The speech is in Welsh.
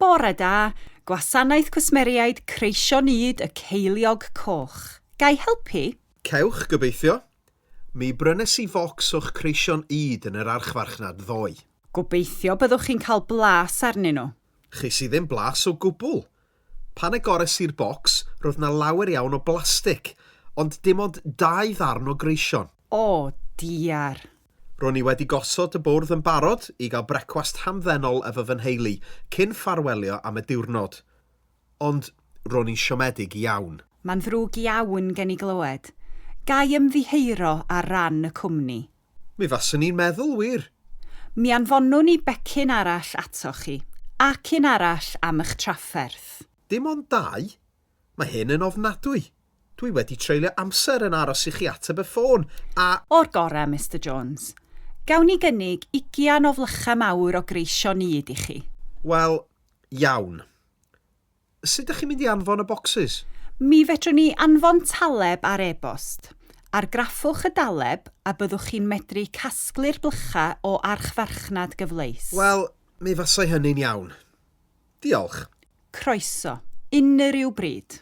Bore da, gwasanaeth cwsmeriaid Creision Ŷd y Ceiliog Coch. Ga i helpu? Cewch, gobeithio. Mi brynes i focs o'ch creision ŷd yn yr archfarchnad ddoe. Gobeithio byddwch chi'n cael blas arnyn nhw. Ches i ddim blas o gwbl. Pan agores i'r bocs, roedd 'na lawer iawn o blastig, ond dim ond dau ddarn o greision. O, diar. Ro'n i wedi gosod y bwrdd yn barod i gael brecwast hamddenol efo fy nheulu cyn ffarwelio am y diwrnod. Ond ro'n i'n siomedig iawn. Mae'n ddrwg iawn gen i glywed. Ga i ymddiheuro ar ran y cwmni? Mi faswn i'n meddwl, wir. Mi anfonwn ni becyn arall atoch chi, ac un arall am ych trafferth. Dim ond dau? Mae hyn yn ofnadwy. Dwi wedi treulio amser yn aros i chi ateb y ffôn, a... O'r gorau, Mister Jones. Gawn ni gynnig ugian o flychau mawr o greision ŷd i chi. Wel, iawn. Sut dych chi'n mynd i anfon y bocsys? Mi fedrwn ni anfon taleb ar e-bost. Argraffwch y daleb a byddwch chi'n medru casglu'r blychau o archfarchnad gyfleus. Wel, mi fasai hynny'n iawn. Diolch. Croeso. Unrhyw bryd.